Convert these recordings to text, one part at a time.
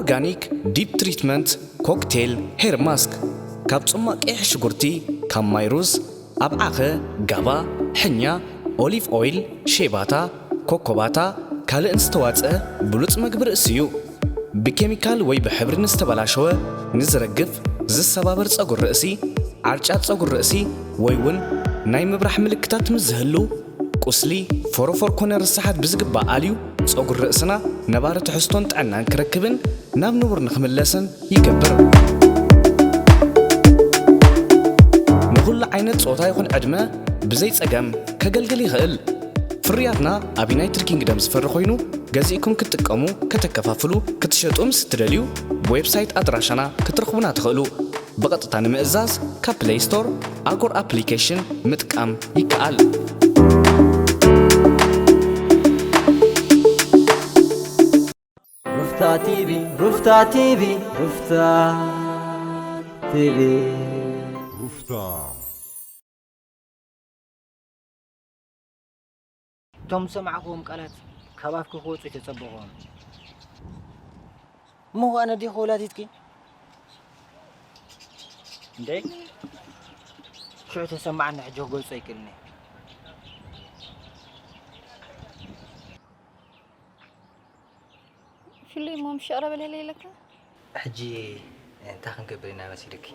ኦርጋኒክ ዲፕ ትሪትመንት ኮክቴል ሄር ማስክ ካብ ጽማቕ ቀይሕ ሽጉርቲ፣ ካብ ማይ ሩዝ፣ ኣብዓኸ፣ ጋባ፣ ሕኛ፣ ኦሊቭ ኦይል፣ ሼባታ፣ ኮኮባታ፣ ካልእን ዝተዋጽአ ብሉጽ መግቢ ርእሲ እዩ። ብኬሚካል ወይ ብሕብሪ ንዝተበላሸወ፣ ንዝረግፍ፣ ዝሰባበር ጸጉሪ ርእሲ፣ ዓርጫት ጸጉሪ ርእሲ ወይ እውን ናይ ምብራሕ ምልክታት ምስ ዝህሉ፣ ቁስሊ፣ ፎሮፎር ኮነ ርሳሓት ብዝግባእ ኣልዩ፣ ጸጉሪ ርእስና ነባሪ ትሕዝቶን ጥዕናን ክረክብን ናብ ንቡር ንኽምለስን ይገብር። ንኹሉ ዓይነት ጾታ ይኹን ዕድመ ብዘይ ጸገም ከገልግል ይኽእል። ፍርያትና ኣብ ዩናይትድ ኪንግደም ዝፈሪ ኮይኑ፣ ገዚእኩም ክትጥቀሙ፣ ከተከፋፍሉ፣ ክትሸጡ ምስ እትደልዩ፣ ብዌብሳይት ኣድራሻና ክትረኽቡና ትኽእሉ። ብቐጥታ ንምእዛዝ ካብ ፕለይ ስቶር ኣጎር ኣፕሊኬሽን ምጥቃም ይከኣል። ሩፍታ ቲቪ፣ ሩፍታ ቲቪ፣ ሩፍታ ቲቪ። ሩፍታ። እቶም ዝሰማዕክዎም ቃላት ካብ ኣፍኪ ክወጹ ኣይተጸበኹዎን። እሞ ኣነ ዲኹ ወላዲትኪ? እንዴ? ሽዑ ተሰማዓኒ፣ ሕጂ ክገልጾ ኣይክእልን እየ። ፊሊ፣ እሞ ምሽ ቀረበለለ ኢለካ? ሕጂ እንታይ ክንገብር ኢና መሲልኪ?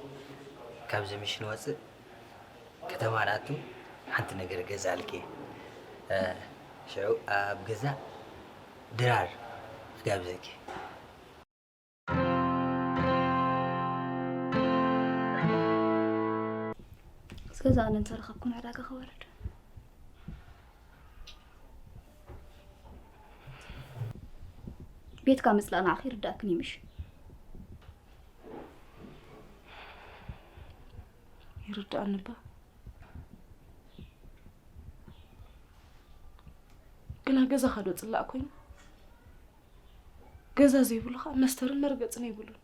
ካብዚ ምሽ ንወጽእ፣ ከተማ ንኣቱ፣ ሓንቲ ነገር እገዝኣልኪ። እ፣ ሽዑ ኣብ ገዛ ድራር ክጋብዘኪ። እስከ እዛ ኣነ እንተረኸብኩ ንዕዳጋ ክወርድ። ቤትካ ምጽላእ ንዓኺ ይርድኣክን እዩ ምሽ? ይርድኣኒ እባ። ግና ገዛኻ ዶ ጽላእ ኮይኑ? ገዛ ዘይብሉ ኸኣ መስተርን መርገጽን የብሉን።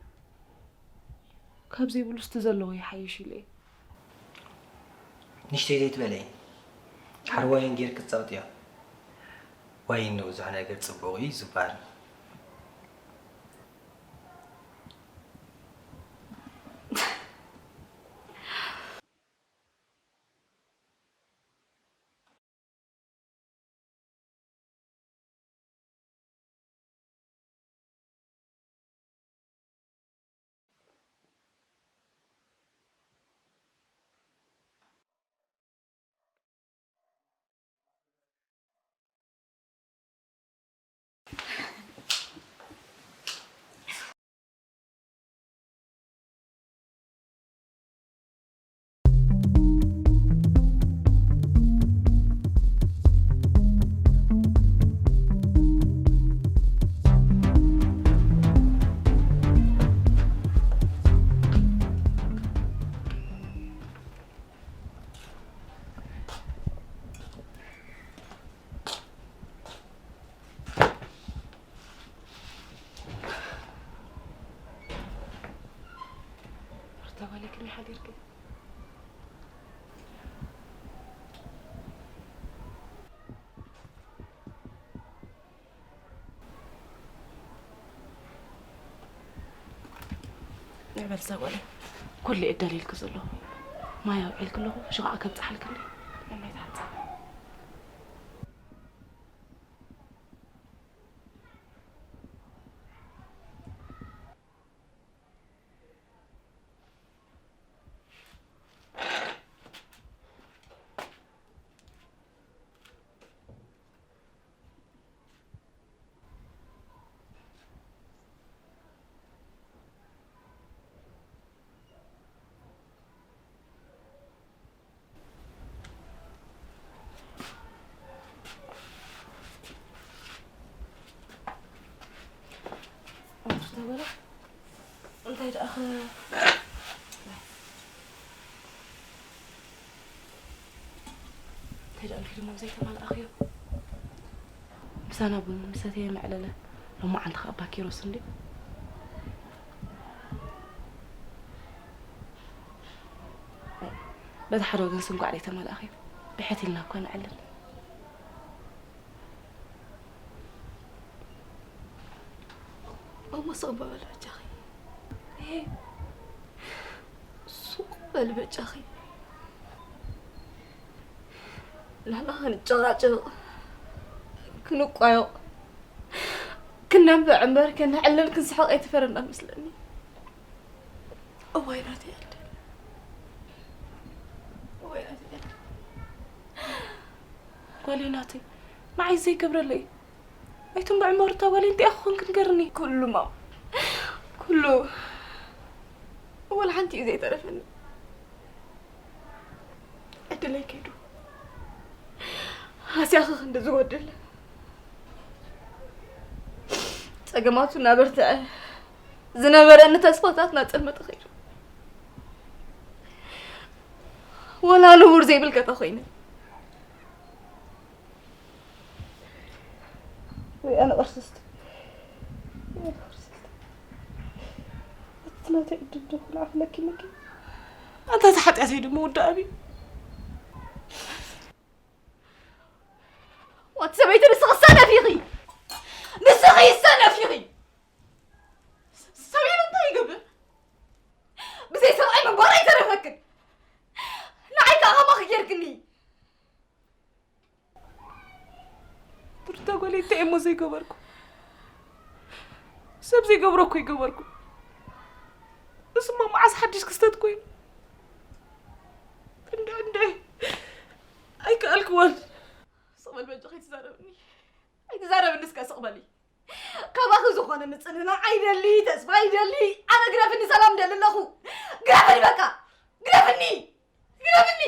ካብ ዘይብሉስ እቲ ዘለዎ ይሓይሽ ኢለ እየ። ንእሽተይ ዘይትበልዒ፣ ሓር ዋይን ጌርኪ ጻውጥዮ። ዋይን ንብዙሕ ነገር ጽቡቕ እዩ ዝበሃል። ሩታ ጓለይ ከመይ ሓዲርኪ? ንዕበል እዛ ጓለይ፣ ኩሉ እየ ኣዳልየልኪ ዘለኹ። ማይ ኣውዒልኪ ኣለኹ፣ ሽቓ ከብጽሓልኪ እንዴ? ነናይ ትሓጽብ። ኣንቱሽ ተበላ እንታይ ደኣ ኸ እንታይ ደኣ ኢልኪ ድማ ዘይተማልኣኽዮ? ምሳና ቡን ምሰተየ መዕለለ። ሎማዓንቲ ኸኣ ኣባ ኪሮስ እንድዩ። በቲ ሓደ ወገን ስንኳዕ ዘይተማልኣኽዮ። ብሕት ኢልና እኳ ነዕልል። እሞ ስቕ በል በጃኺ። እሄ፣ ስቕ በል በጃኺ። ላላ ክንጨቓጨቕ፣ ክንቋየቕ፣ ክነንብዕ እምበር ከነዕልል ክንስሕቕ ኣይተፈረና መስለኒ። እዋይ ናተይ ኣደ። እዋይ ናተይ ኣደ። ጓለይ ናተይ፣ ንዓይ ዘይገብረለይ ኣይትንብዕ እሞ ሩታ ጓለይ፣ እንታይ ኢኺ ኮንክ ንገርኒ? ኩሉ ማማ፣ ኩሉ። ወላ ሓንቲ እዩ ዘይተረፈኒ። ዕድለይ ከይዱ። ሃስያኺ ክንዲ ዝጎድል። ጸገማቱ እናበርትዐ፣ ዝነበረኒ ተስፋታት እናጸልመተ ከይዱ። ወላ ንቡር ዘይብል ገዛ ኮይነ። ወይ ኣነ ቅርስስቲ። ወይ ኣነ ቅርስስቲ። እቲ ናተይ ዕድል ዶ ክልዓኽለኪ መኪ? ኣንታ እቲ ሓጢኣተይ ድማ ወዲ ኣብዩ። ወዲ ሰበይቲ ንስኺ ሰነፍ ኢኺ። ንስኺ ሰነፍ ኢኺ። ሰብ ኢሉ እንታይ ይገብር? ብዘይ ሰብኣይ ምንባር ኣይተረፈክን። ንዓይ ከኣ ከማኺ ጌርክኒ። ሩታ ጓለይ፣ እንታይ እሞ ዘይገበርኩ? ሰብ ዘይገብሮ እኮ ይገበርኩ። እሱማ መዓስ ሓድሽ ክስተት ኮይኑ? እንደ፣ እንደ፣ ኣይከኣልክዎን። ስቕ በል በጃኺ፣ ኣይትዛረብኒ። ኣይትዛረብኒ እስከ፣ ስቕ በሊ። ካባኺ ዝኾነ ምጽንናዕ ኣይደሊ፣ ተስፋ ኣይደሊ። ኣነ ግደፍኒ፣ ሰላም ደሊ ኣለኹ። ግደፍኒ በቃ፣ ግደፍኒ፣ ግደፍኒ።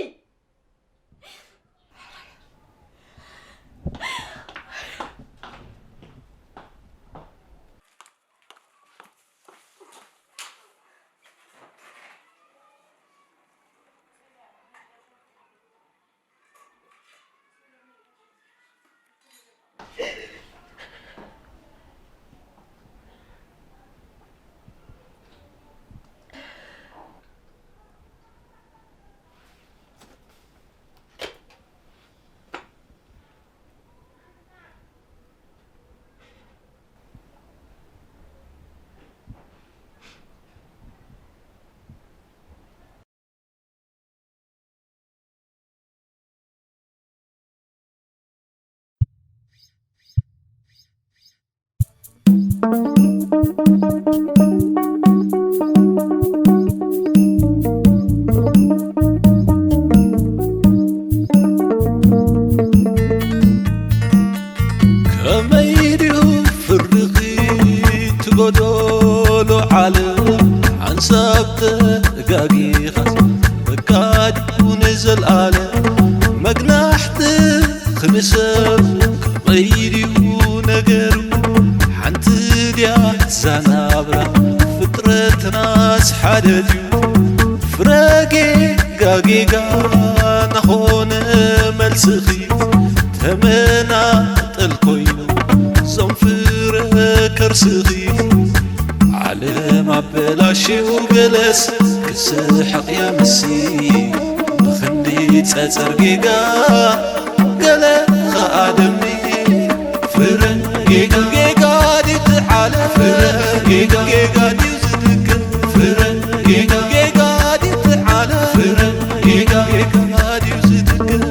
ከመይ ድዩ ፍርድኺ ትጎዶሎ ዓለም ሓንሳብ ተጋጊኻስ በቃ ድዩ ንዘልኣለም መግናሕትኺ ንሰብ ከመይ ድዩ ነገሩ ሓንቲ ድያ እዛ ናብራ ፍጥረትናስ ሓደ ድዩ ፍረ ጌጋ ጌጋ ናኾነ መልስኺ ተመናጠል ኮይኑ ዞም ፍረ ከርስኺ ዓለም ኣበላሽው ገለስ ክስሕቕ የምሲ ብኽንዲ ጸጸር ጌጋ ገለ ኸኣ ደሚ ፍረ ጌጋ ጌጋ ድዩ ትዓለ ፍረ ጌጋ ጌጋ ድዩ ዝድገም ፍረ ጌጋ ጌጋ ድዩ ትዓለ ፍረ ጌጋ ጌጋ ድዩ ዝድገም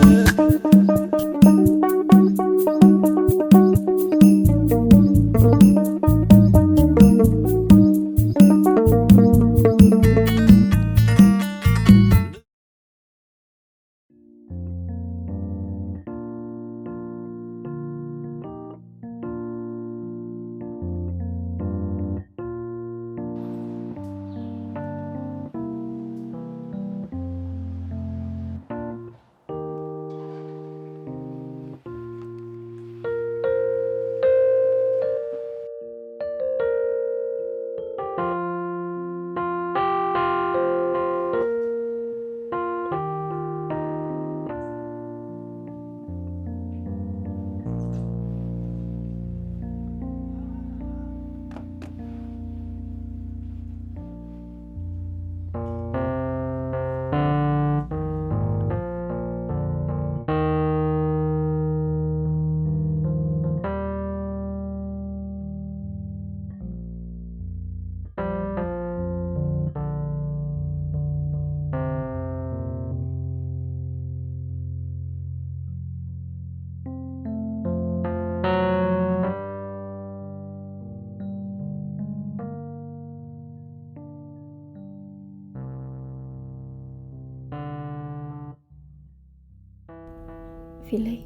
ፊለይ፣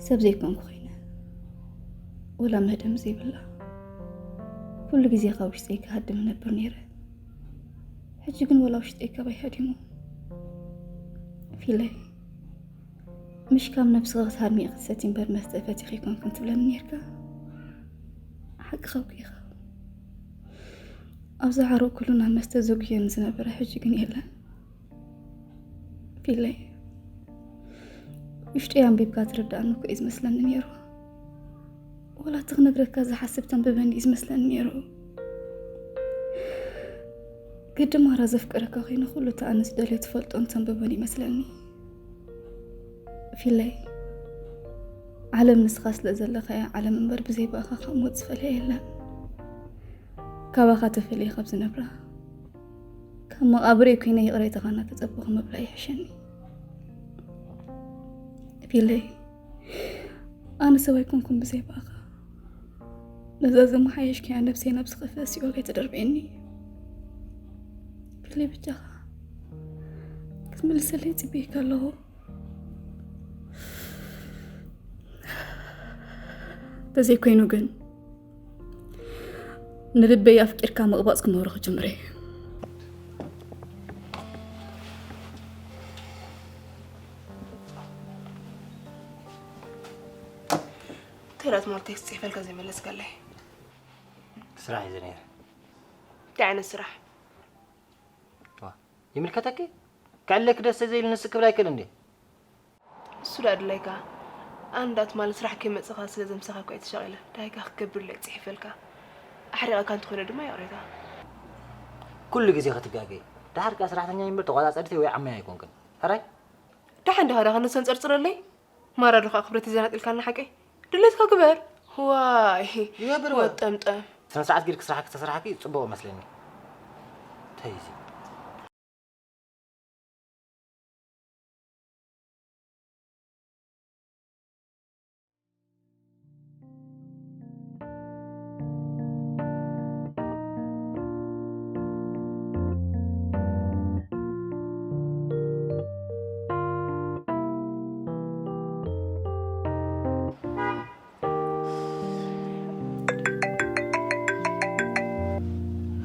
ሰብ ዘይኮንኩ ኮይነ፣ ወላ መደም ዘይብላ፣ ኩሉ ግዜ ካብ ውሽጠይ ክሃድም ነብር ነይረ። ሕጂ ግን ወላ ውሽጠይ ካባይ ሃዲሙ። ፊለይ፣ ምሽ ካብ ነብስኻ ክትሃድሚ ክትሰቲ እምበር መስተ ፈቲኺ ኣይኮንክን ትብለኒ ነይርካ። ሓቅኻ እኮ ኢኻ። ኣብዚ ዓሮ ኩሉ ናብ መስተ ዘጉየኒ ዝነበረ ሕጂ ግን የለን። ፊለይ፣ ውሽጠይ ኣንቢብካ ትርድኣኒ እኮ እዩ ዝመስለኒ ነይሩ። ወላ እቲ ክነግረካ ዝሓስብ ተንብበኒ እዩ ዝመስለኒ ነይሩ። ግዲ ማራ ዘፍቅረካ ኮይነ ኩሉ እቲ ኣነ ዝደልዮ ትፈልጦን ተንብቦን ይመስለኒ። ፊለይ፣ ዓለም ንስኻ ስለ ዘለኻያ ዓለም እምበር ብዘይ ብኣኻ ካብ ሞት ዝፈልያ የለን። ካባኻ ተፈልየ ካብ ዝነብራ፣ ካብ መቓብረይ ኮይነ ይቕሬታኻ እናተጸበኹ ምብላዕ ይሕሸኒ። ፊለይ፣ ኣነ ሰብ ኣይኮንኩን ብዘይ ብኣኻ። ነዛ ዘመሓየሽካያ ነብሰይ ናብ ዝኸፍአ ሲኦል ኣይተደርብየኒ። ፊለይ፣ ብጃኻ ክትምልሰለይ ጽበየካ ኣለኹ። ተዘይኮይኑ ግን፣ ንልበይ ኣፍቂርካ ምቕባጽ ክመሮ ክጅምር እየ። እንታይ ደኣ ትማሊ ቴክስት ጽሒፈልካ ዘይመለስካለይ? ስራሕ እየ ነይረ። እንታይ ዓይነት ስራሕ? ዋ፣ ይምልከተኪ? ክዕለኪ ደስ ዘይብል ንስ ክብል ኣይክእል እንዴ? እሱ ደኣ ድላይካ። ኣነ ደኣ ትማሊ ስራሕ ከይመጽኻ ስለ ዘምሰኻ እኮ እየ ተሻቒለ። ዳይካ ክትገብር ኢለ ጽሒፈልካ። ኣሕሪቐካ እንተኾይነ ድማ ይቕሬታ። ኩሉ ግዜ ክትጋገይ። ደሓር ከኣ ሰራሕተኛ እምበር ተቖጻጸርቲ ወይ ዓማይ ኣይኮንክን። ሕራይ? ደሓን ዲኻ ደኻ ነሰንጸርጽረለይ? ማራ ዶ ከዓ ክብረት ይዘናጢልካና ሓቀይ? ድሌትካ ግበር። ዋይ። ይገብር እወ። ወጠምጠም። ስነ ስርዓት ጌርክ ስራሕክ ተሰራሕኪ ጽቡቕ መስለኒ። ተይዚ።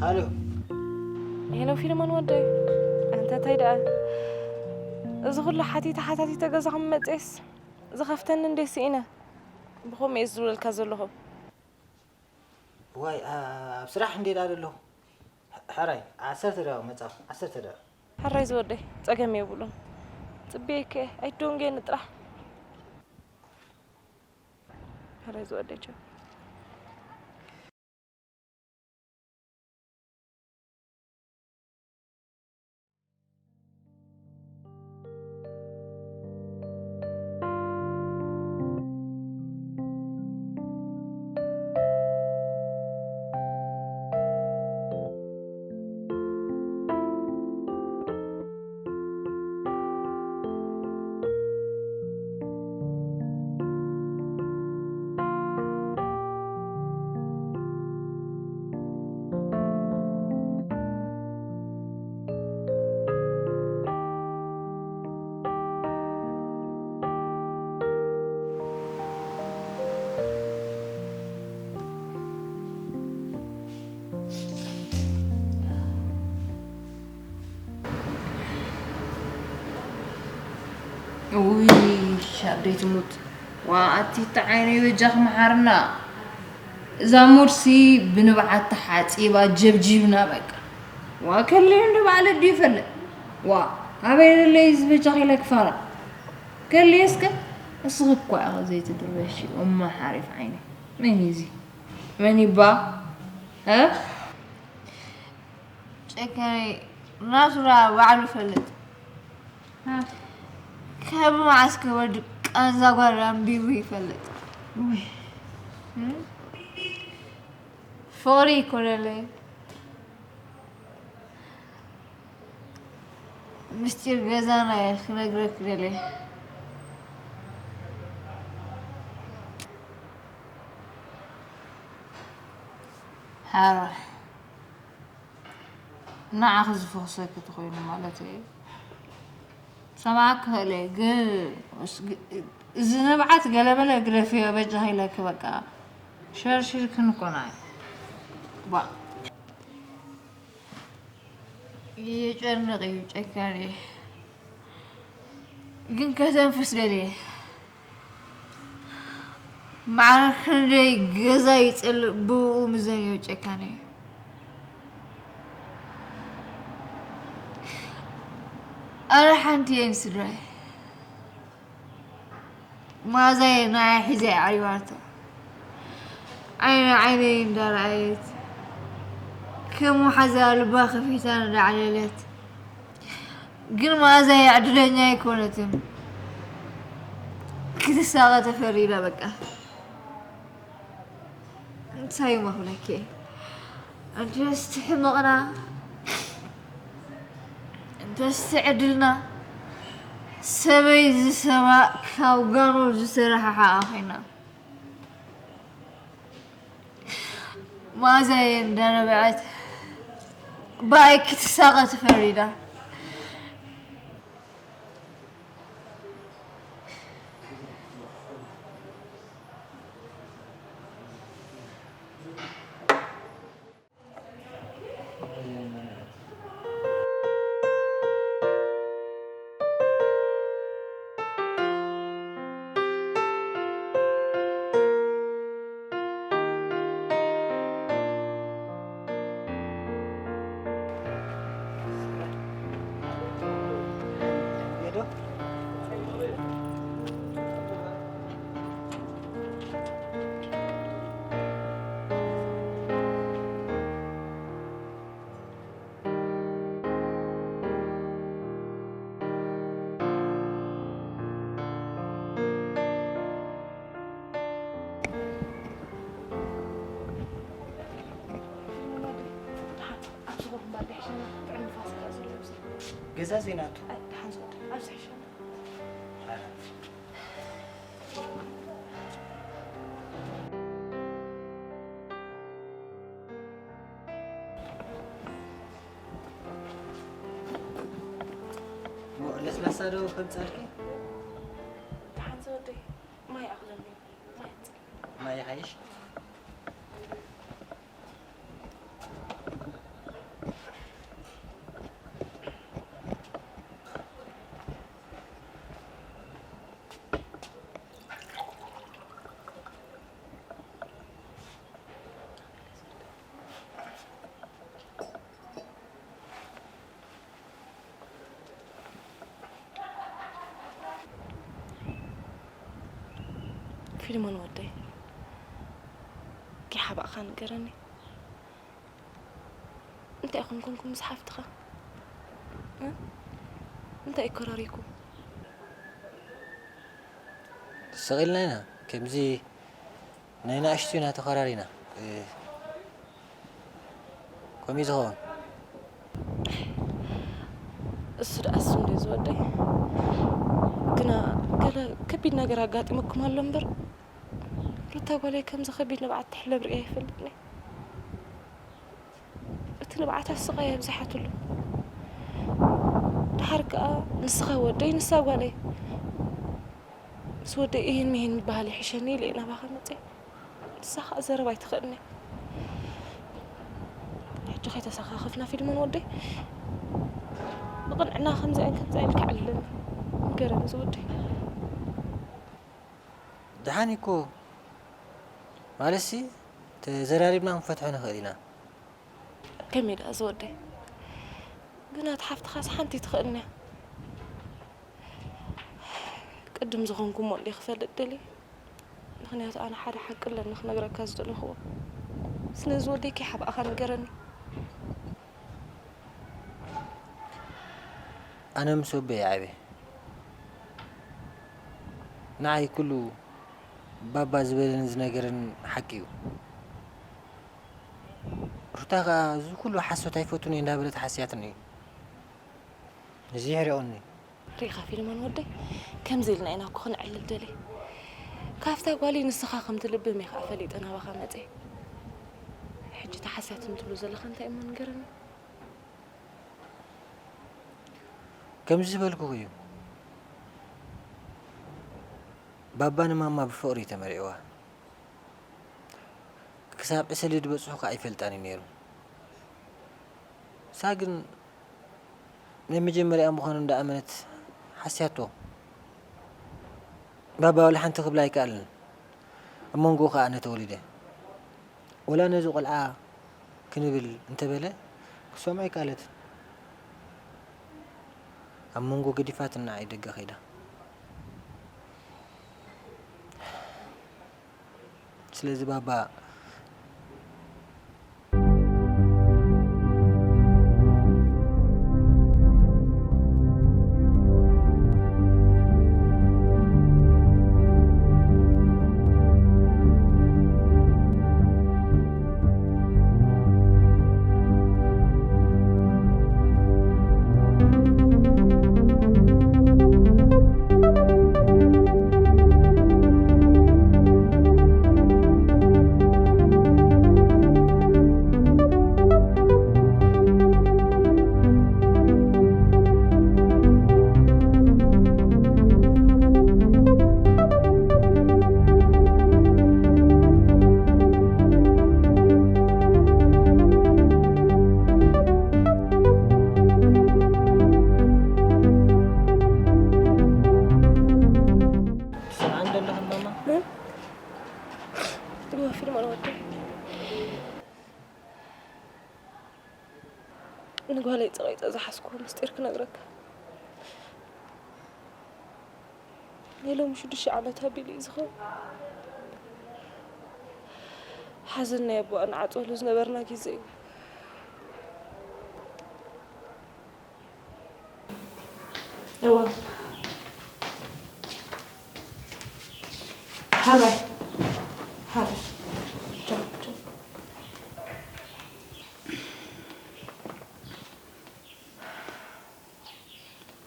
ሃሎ። ሄሎ ፊልሞን ወደይ፣ ኣንታ እንታይ ደኣ? እዚ ኩሉ ሓቲተ ሓታቲተ ገዛኹም መጼስ ዝኸፍተኒ እንዴ ስኢነ? ብኸምኡ እየ ዝዝውረልካ ዘለኹ። ዋይ፣ ኣ-፣ ኣብ ስራሕ እንዴ ደኣ ዘለኹ። ሕ-፣ ሕራይ፣ ዓሰርተ ደቂቕ መጻኹ፣ ዓሰርተ ደቂቕ። ሕራይ ዝወደይ፣ ጸገም የብሉን። ጽብየከ፣ ኣይትደንግየኒ ጥራሕ። ሕራይ ዝወደይ፣ ቻው። ውይ፣ ኣደይ ትሙት። ዋ፣ ኣቲ እታ ዓይነይ በጃኺ መሓርና። እዛ ሙድሲ ብንብዓት ተሓጺባ ጀብጂብና በቃ። ዋ፣ ከልዮ እንዶ ባዕለ ድዩ ይፈልጥ? ዋ፣ ኣበይ ደለይ እዚ በጃኺ ኢለ ክፋራ? ከልዮ እስከ፣ እስኺ እኳ ኢኺ ዘይትድርበሺ፣ እሞ ሓሪፍ ዓይነይ። መን እዩ እዚ? መን ይባ? እ? ጨካነይ ናቱ ደኣ ባዕሉ ይፈልጥ። እ። ካብ መዓስ ክወዲ ቃንዛ ጓል ኣንቢቡ ይፈልጥ። ውይ። እ? ፍቕሪ ይኮነለይ። ምስጢር ገዛና እየ ክነግረኪ ደልየ። ሓራይ። ንዓኺ ዝፈኹሰኪ ተኾይኑ ማለት እየ። ሰማዕ ክኽእል እየ፣ ግን እዚ ንብዓት ገለበለ ግደፍዮ በጃኺ ኢለኪ፣ በቃ ሸርሺርክን እኮ ናይ ባ ይጨንቕ እዩ ጨካኔ፣ ግን ከተንፍስ ደልየ። ማዕረ ክንደይ ገዛ ይጸልእ ብኡ ምዘንዮ ጨካኔ። ኣረ ሓንቲ እየ ንስድራይ። መኣዛየ ንዓይ ሒዛ እያ ዓሪባቶ። ዓይኒ ዓይነይ እንዳረኣየት፣ ከም ወሓዛ ልባ ከፊታ እንዳዓለለት። ግን መኣዛየ ዕድለኛ ኣይኮነትን። ክትሳቐ ተፈሪዳ በቃ። እንታይ እሞ ክብለኪ? እንተስ ሕመቕና፣ እንተስ ዕድልና፣ ሰበይ ዝሰባ ካብ ጋኑ ዝተረሓሓኣ ኮይና። መኣዛየ እንዳረበዐት ብኣይ ክትሳቐ ተፈሪዳ። ገዛ ዘይናቱ። ለስላሳ ዶ ከምጻልኪ? ደሓን ዝወደይ፣ ማይ ኣኽለኒ። ማይ ኣምጽእ። ማይ ይሓይሽ? ፊልሞን ወደይ፣ ኪሓባእኻ ንገረኒ። እንታይ ኢኹም ኮንኩም ምስ ሓፍትኻ? እ? እንታይ ይኮራሪኩም? ስቕ ኢልና ኢና። ከምዚ ናይ ንኣሽቱ ኢና ተኸራሪና። እ፣ ከምኡ እዩ ዝኸውን። እሱ ደኣ እሱ እንደ ዝወደይ። ግና ገለ ከቢድ ነገር ኣጋጢመኩም ኣሎ እምበር፣ ሩታ ጓለይ ከምዚ ከቢድ ንብዓት ትሕለብ ርእየ ኣይፈልጥን እየ። እቲ ንብዓታ ስቓይ ኣብዚሓትሉ። ደሓር ከኣ ንስኻ ወደይ፣ ንሳ ጓለይ። ምስ ወደይ እሂን ምሂን ምበሃል ይሕሸኒ ኢለ እየ ናባኻ መጽየ። ንሳ ኸኣ ዘረባ ኣይትኽእልን እያ። ሕጂ ከይተሰኻኸፍና ፊልሞን ወደይ፣ ብቕንዕና ከምዚኣን ከምዚኣን ኢልካ ዕልለኒ። ንገረኒ ዝወደይ። ደሓን እኮ ማለትሲ ተዘራሪብና ክንፈትሖ ንኽእል ኢና። ከመይ ደኣ ዝወደይ? ግና እቲ ሓፍትኻስ ሓንቲ ትኽእልኒ እያ። ቅድም ዝኾንኩሞ እንድየ ክፈልጥ ደልየ። ምኽንያቱ ኣነ ሓደ ሓቂ ኣለኒ ክነግረካ ዝደለኽዎ። ስለዚ ወደይ ከይሓባእኻ ንገረኒ። ኣነ ምስ ወበይ ዓብየ። ንዓይ ኩሉ ባባ ዝበለኒ ዝነገረኒ ሓቂ እዩ። ሩታ ኸኣ እዚ ኩሉ ሓሶት ኣይፈቱን እየ እንዳበለት ሓስያትኒ እዩ። እዚ ይሕሪቑኒ። ሪኢኻ ፊልሞን ወደይ፣ ከምዚ ኢልና ኢና እኮ ክንዕልል ደልየ። ካብታ ጓለይ ንስኻ ከም ትልብም እየ ኸኣ ፈሊጠ ናባኻ መጽየ። ሕጂ እታ ሓስያትኒ ትብሎ ዘለኻ እንታይ እሞ ንገረኒ? ከምዚ ዝበልኩኺ እዩ። ባባ ንማማ ብፍቕሪ እዩ ተመሪዕዋ። ክሳብ ዕስለ ድበጽሑ ከኣ ኣይፈልጣን እዩ ነይሩ። እሳ ግን ናይ መጀመርያ ምዃኑ እንዳኣመነት ሓስያቶ። ባባ ዋላ ሓንቲ ክብላ ኣይከኣለን። ኣብ መንጎኡ ከኣ ኣነ ተወሊደ። ወላ ነዚ ቆልዓ ክንብል እንተበለ ክሰምዖ ኣይከኣለትን። ኣብ መንጎ ገዲፋትና ንዓይ ደገ ከይዳ። ስለዚ ባባ ትሰምዓኒ ዶ ኣለኻ ማማ? እዋ ፊልም ኣነ ወዲ ንጓለይ ጸቒጠ ዝሓዝኩዎ ምስጢር ክነግረካ። ናይ ሎሚ ሽዱሽተ ዓመት ኣቢሉ እዩ ዝኸውን። ሓዘን ናይ ኣቦኣ ንዓጽወሉ ዝነበርና ግዜ እዩ። እዋ። ሓራይ። ሓራይ። ቻው፣ ቻው።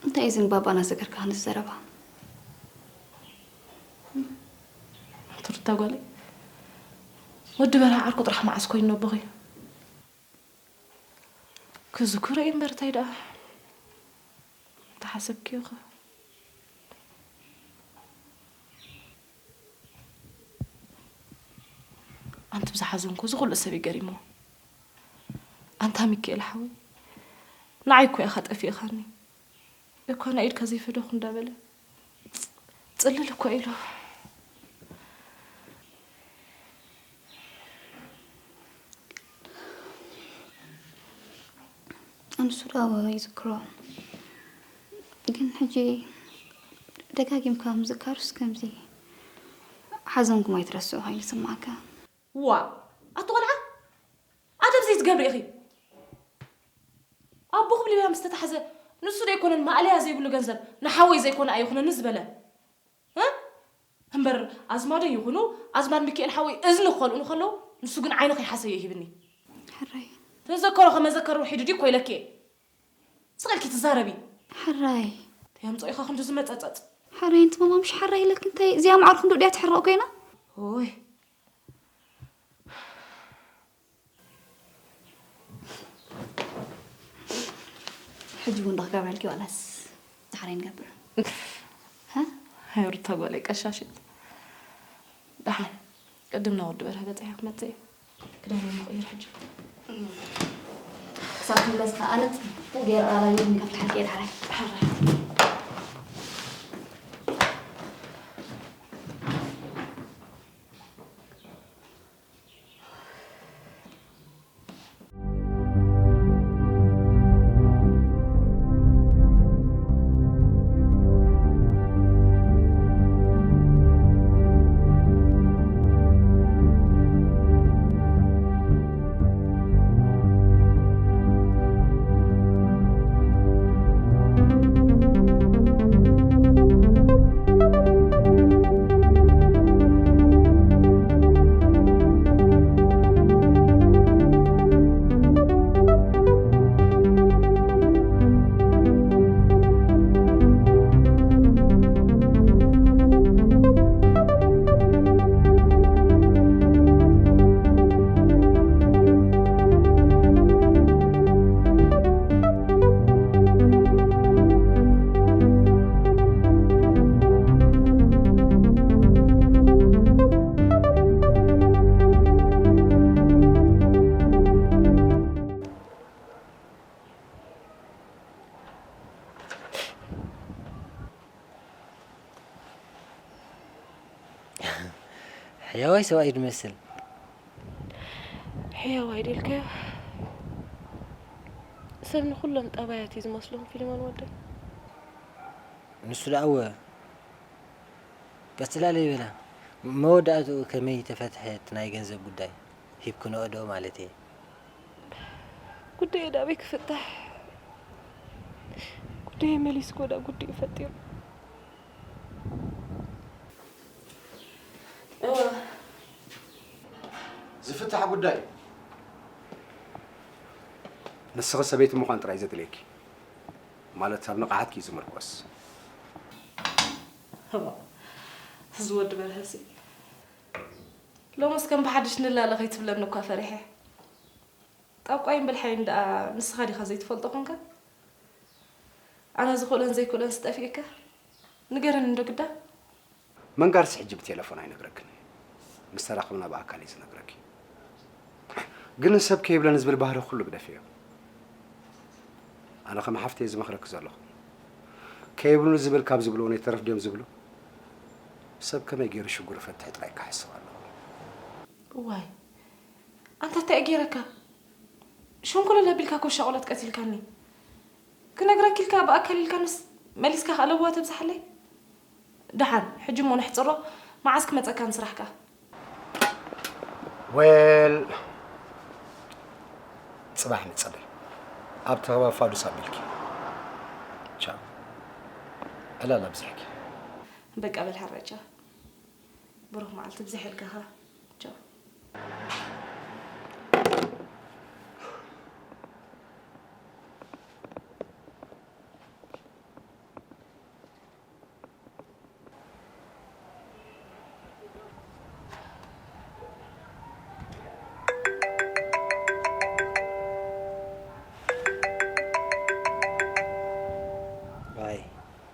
እንታይ እዩ ዝንባባና ዘገርካ ንዝዘረባ? ትርታ ጓለይ፣ ወዲ በርሃ ዓርኩ ጥራሕ መዓስ ኮይኑ ኣቦኺ? ክዝክሮ እዩ እምበር እንታይ ደኣ? እንተሓሰብክዮ ኸ? ኣንቲ ብዝሓዘንኩ እዚ ኩሉ ሰብ እዩ ገሪሞ። ኣንታ ሚካኤል ሓወይ፣ ንዓይ እኮ ኢኻ ጠፊእኻኒ። እኳ ናይ ኢድካ ዘይፈደኹ እንዳበለ ጽልል እኮ ኢሉ። ኣንሱ ዶ ይዝክሮ። ግን ሕጂ ደጋጊምካ ምዝካሩስ ከምዚ ሓዘንኩም ኣይትረስዑ ኮይኑ ይስማዓካ። ዋ፣ ኣቲ ቆልዓ፣ ኣደብ ዘይትገብሪ ኢኺ። ኣቦኹም ሊብያ ምስ ተታሕዘ፣ ንሱ ደይኮነን ማእለያ ዘይብሉ ገንዘብ ንሓወይ ዘይኮነ ኣይኹነኒ ዝበለ። እ? እምበር ኣዝማደይ ይኹኑ፣ ኣዝማድ ሚካኤል ሓወይ እዝኒ ክኸልኡኒ ከለዉ፣ ንሱ ግን ዓይኑ ከይሓሰየ ይሂብኒ። ሕራይ። ተዘከሮ ከመዘከር ውሒዱ ድዩ እኮ ኢለኪ እየ። ስቕ ኢልኪ ትዛረቢ። ሕራይ። ተይ ኣምጾ ኢኻ ክንዱ ዝመጸጸጽ። ሕራይ፣ እንቲ ማማ ምሽ ሕራይ ኢለኪ እንታይ እዚኣ ማዕርኩ እንዶ ድያ ትሕረቕ ኮይና? ኦይ። ሕጂ እውን ዶ ክገብረልኪ ዋላስ ዳሕራይ ንገብር? ሃ? ሃይ ሩታ ጓለይ ቀሻሽት። ደሓን ቅድም ናብ ወዲ በርሀ በፂሐ ክመፅእ እየ። ክዳን ምቕይር ሕጂ። ክሳብ ክምለስ ከኣ ኣነ ጽቡቕ ገይረ ኣላልየ ክፍትሓልኪ እየ ዳሕራይ። ሕራይ። ኣይ ሰብኣይ ዝመስል። ሕያዋይ ዲልካዮ? ሰብ ንኹሎም ጠባያት እዩ ዝመስሎም ፊልሞን ወደይ። ንሱ ደኣ እወ። ቀጽላለይ በላ። መወዳእትኡ ከመይ ተፈትሐ እቲ ናይ ገንዘብ ጉዳይ? ሂብክንኦ ዶ ማለተይ? ጉዳየ ዳበይ ክፍታሕ? ጉዳየ መሊስኮ ዳ ጉዲኡ ፈጢሩ። እወ። ዝፍታሕ ጉዳይ እዩ። ንስኺ ሰበይቲ ምዃን ጥራይ ዘድልየኪ። ማለት ኣብ ንቕሓትኪ እዩ ዝምርኮስ። እዋ፣ እዚ ወዲ በርሀሲ ሎምስ ከም ብሓድሽ ንላለ ከይትብለኒ እኳ ፈሪሐ። ጠቋይን ብልሓይን ደኣ ንስኻ ዲኻ ዘይትፈልጦ ኮንካ? ኣነ ዝኽእሎን ዘይክእሎን ስጠፊእካ? ንገረኒ እንዶ ግዳ። መንጋርስ ሕጂ ብቴለፎን ኣይነግረክን እየ። ምስ ተራኸብና ብኣካል እየ ዝነግረኪ። ግን ሰብ ከይብለኒ ዝብል ባህሪ ኩሉ ግደፍዮ። ኣነ ከም ሓፍቲ እየ ዝመኽረኪ ዘለኹ። ከይብሉኒ ዝብል ካብ ዝብልዎ ነይተርፍ ድዮም ዝብሉ? ሰብ ከመይ ገይሩ ሽግሩ ይፈትሕ ጥራይ ክሓስብ ኣለኹ። እዋይ ኣንታ እንታይ ገይረካ? ሸንኮለል ኣቢልካ ኮሻ ቆለት ቀቲልካኒ። ክነግረኪ ኢልካ ብኣካል ኢልካንስ መሊስካ ከኣ ለበዋ ተብዝሓለይ። ደሓን ሕጂ እሞ ነሕጽሮ። መዓስ ክመጸካ ንስራሕካ? ዌል ጽባሕ ንጸበ ኣብቲ ከባቢ ፋዱስ ኣቢልኪ። ቻው። ዕላል ኣብዚሕኪ። በቃ በል ሕረጃ። ብሩኽ መዓልቲ ብዝሕ ኢልካ ኸ። ቻው። ኣይ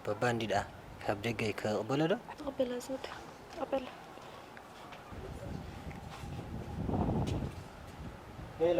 ባባ እንዲ ደኣ ካብ ደገ ከቕበሎ ዶ? ተቐበላ ዝወደ ተቐበላ። ሄሎ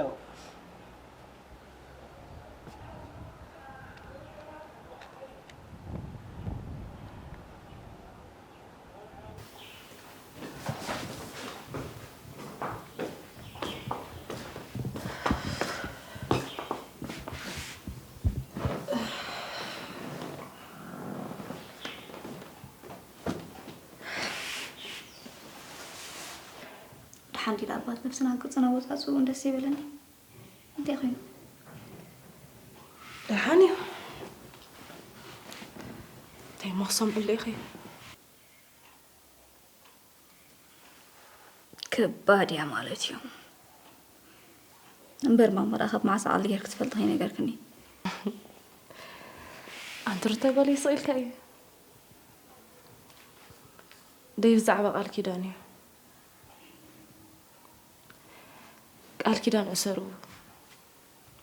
ደሓን ዲና ኣባት ነብስና ቅርጽና ወጻጽኡ ደስ ይበለኒ። እንታይ ኮይኑ? ደሓን እዩ። እንታይ መኽሰም ዕለ ኢኺ? ከባድ እያ ማለት እዩ። እምበር ማማ ደኣ ካብ መዓስ ዓቕሊ ጌርኪ ትፈልጢ ከይነገርክኒ። ኣንቲ ሩታ ጓለይ ስቕ ኢልካ እዩ። ደይ ብዛዕባ ቃል ኪዳን እዩ። ቃል ኪዳን እሰሩ።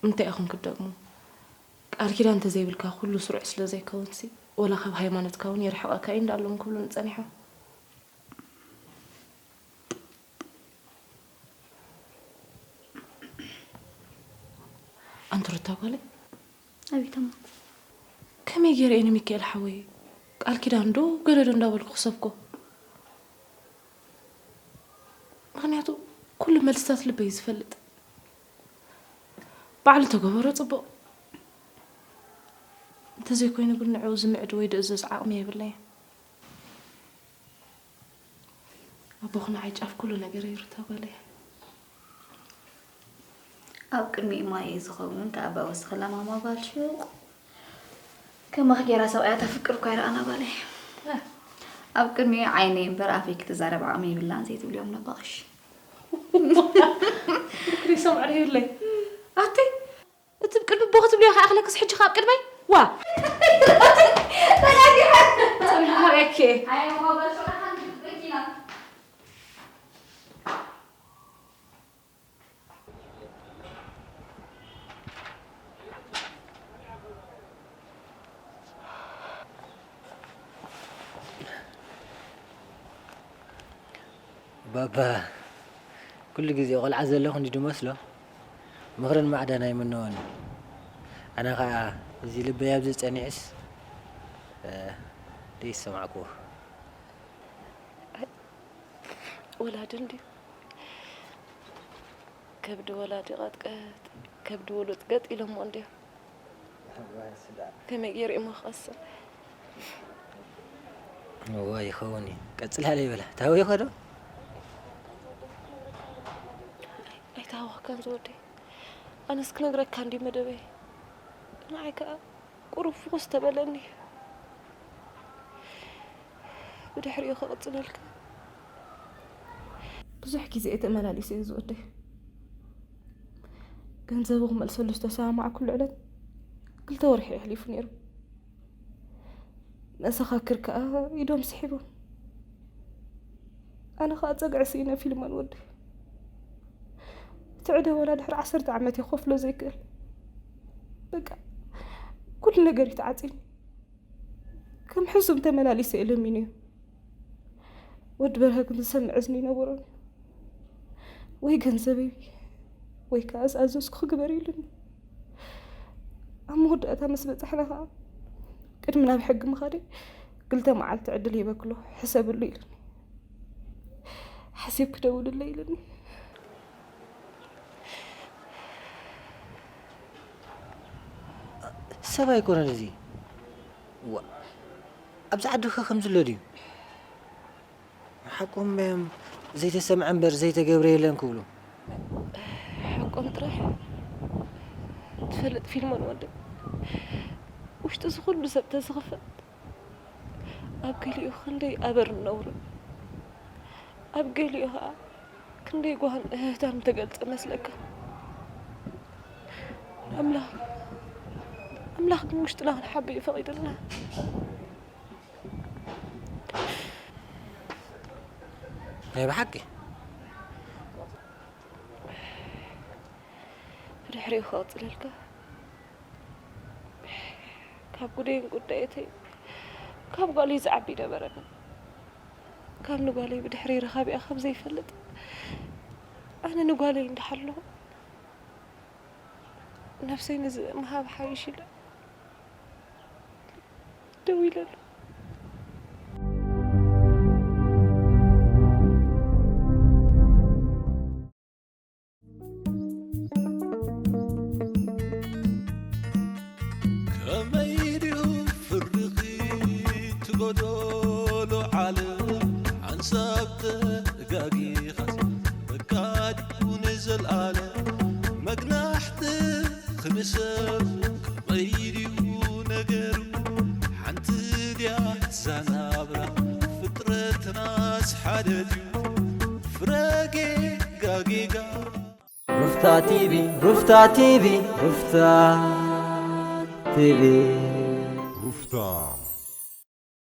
እንታይ ኢኹም ክትደግሙ? ቃል ኪዳን እንተዘይብልካ ኩሉ ስሩዕ ስለ ዘይከውንሲ፣ ወላ ካብ ሃይማኖትካ እውን የርሕቐካ እዩ እንዳኣሎም ክብሉኒ ጸኒሖም። ኣንቲ ሩታ ጓለይ፣ ኣቤት እማ። ከመይ ገይረ እየ ንሚካኤል ሓወይ ቃል ኪዳን ዶ ገለ ዶ እንዳበልኩ ክሰብኮ? ምኽንያቱ ኩሉ መልስታት ልበይ እዩ ዝፈልጥ። ባዕሉ ተገበሮ ጽቡቕ። እንተዘይኮይኑ ግን ንዕኡ ዝምዕድ ወይ ድእዝዝ ዓቕሚ የብለይን። ኣቦኹ ንዓይ ጫፍ ኩሉ ነገር እዩ ሩታ ጓለይ። ኣብ ቅድሚኡ ማየ ዝኸውን ከኣ ኣባ ወስኸላ ማማ ጓል ሹቕ። ከማኺ ጌራ ሰብኣያ ተፍቅር እኳ ኣይረኣና ጓለይ። ኣብ ቅድሚኡ ዓይነይ እምበር ኣፈይ ክትዛረብ ዓቕሚ የብላን ዘይትብልዮም ነባቕሽ። ምክሪ ሰምዕሪ ይብለይ። ኣቲ እቲ ብቅድሚ ቦ ክትብልዮ ከኣ ክለክስ ሕጂ ካብ ቅድመይ ዋ። ጽንሓረኪ። ባባ ኩሉ ግዜ ቆልዓ ዘለኹ እንዲ ድመስሎ ምኽርን ማዕዳን ኣይምነወን። ኣነ ኸኣ እዚ ልበይ ኣብዚ ጸኒዕስ ደይሰማዕኩዎ። ወላዲ እንድዩ። ከብዲ ወላዲ ቀጥቀጥ፣ ከብዲ ውሉድ ገጥ ኢሎሞ እንድዮም። ከመይ ገይሩ እሞ ክቐስን? እዋ ይኸውን እዩ። ቀጽል ሃለ ይበላ። ታወይ ኸዶ? ኣይታወኽካን ዝወደይ። ኣነስ ክነግረካ እንዲ መደበይ። ንዓይ ከኣ ቁሩብ ፍኹስ ተበለኒ። ብድሕሪኡ ክቕጽለልካ። ብዙሕ ግዜ እየ ተመላሊሰ እየ ዝወደይ። ገንዘቡ ክመልሰሉ ዝተሰማማዕኩሉ ዕለት ክልተ ወርሒ የሕሊፉ ነይሩ። መሰኻክር ከኣ ኢዶም ስሒቦም። ኣነ ከኣ ጸግዒ ስኢነ ፊልሞን ወደይ። እቲ ዕደ ወላ ድሕሪ ዓሰርተ ዓመት እየ ክኸፍሎ ዘይክእል። በቃ ኩሉ ነገር እዩ ተዓጺኒ። ከም ሕሱም ተመላሊሰ እየ ለሚነዮ። ወዲ በርሀ ግን ዝሰምዕ እዝኒ ኣይነበሮን። ወይ ገንዘበይ ወይ ከኣ ዝኣዘዝኩ ክግበር ኢሉኒ። ኣብ መወዳእታ ምስ በጻሕና ከኣ ቅድሚ ናብ ሕጊ ምኻደይ ክልተ መዓልቲ ዕድል ሂበክሎ ሕሰብሉ ኢሉኒ። ሓሲብ ክደውልለይ ኢሉኒ። ሰብ ኣይኮነን እዚ። ዋ፣ ኣብዚ ዓዲ ከ ከም ዝሎ ድዩ? ሓቆም እዮም። ዘይተሰምዐ እምበር ዘይተገብረ የለን ክብሉ። ሓቆም ጥራሕ ትፈልጥ ፊልሞን ወደይ። ውሽጢ እዚ ኩሉ ሰብ ተዝኽፈት ኣብ ገሊኡ ክንደይ ኣበር ነውርን ኣብ ገሊኡ ኸዓ ክንደይ ጓህን እህህታን ምተገልጸ መስለካ። ኣምላኽ ኣምላኽ ግን ውሽጥና ክንሓቢ እዩ ፈቒድልና። ናይ ብሓቂ ብድሕሪኡ ክቕጽለልካ ካብ ጉደይን ጉዳየተይ ካብ ጓለይ ዝዓቢ ነበረኒ። ካብ ንጓለይ ብድሕሪ ረኻቢኣ ካብ ዘይፈልጥ ኣነ ንጓለይ እንዳሓለኹ ነብሰይ ንዚ ምሃብ ሓይሽ ኢለ ደው ኢለሉ። ከመይ ድዩ ፍርኺ ትጎዶሎ ዓለም ሓንሳብ ተጋጊኻስ በቃ ድዩ ንዘልኣለም መግናሕቲ ክንሰብ ከመይ ድዩ ነገሩ ሓንቲ ድያ ዛናብራ ፍጥረትናስ ሓደ ድዩ ፍረጌጋ ጌጋ ሩፍታ ቲቪ ሩፍታ ቲቪ ሩፍታ ቲቪ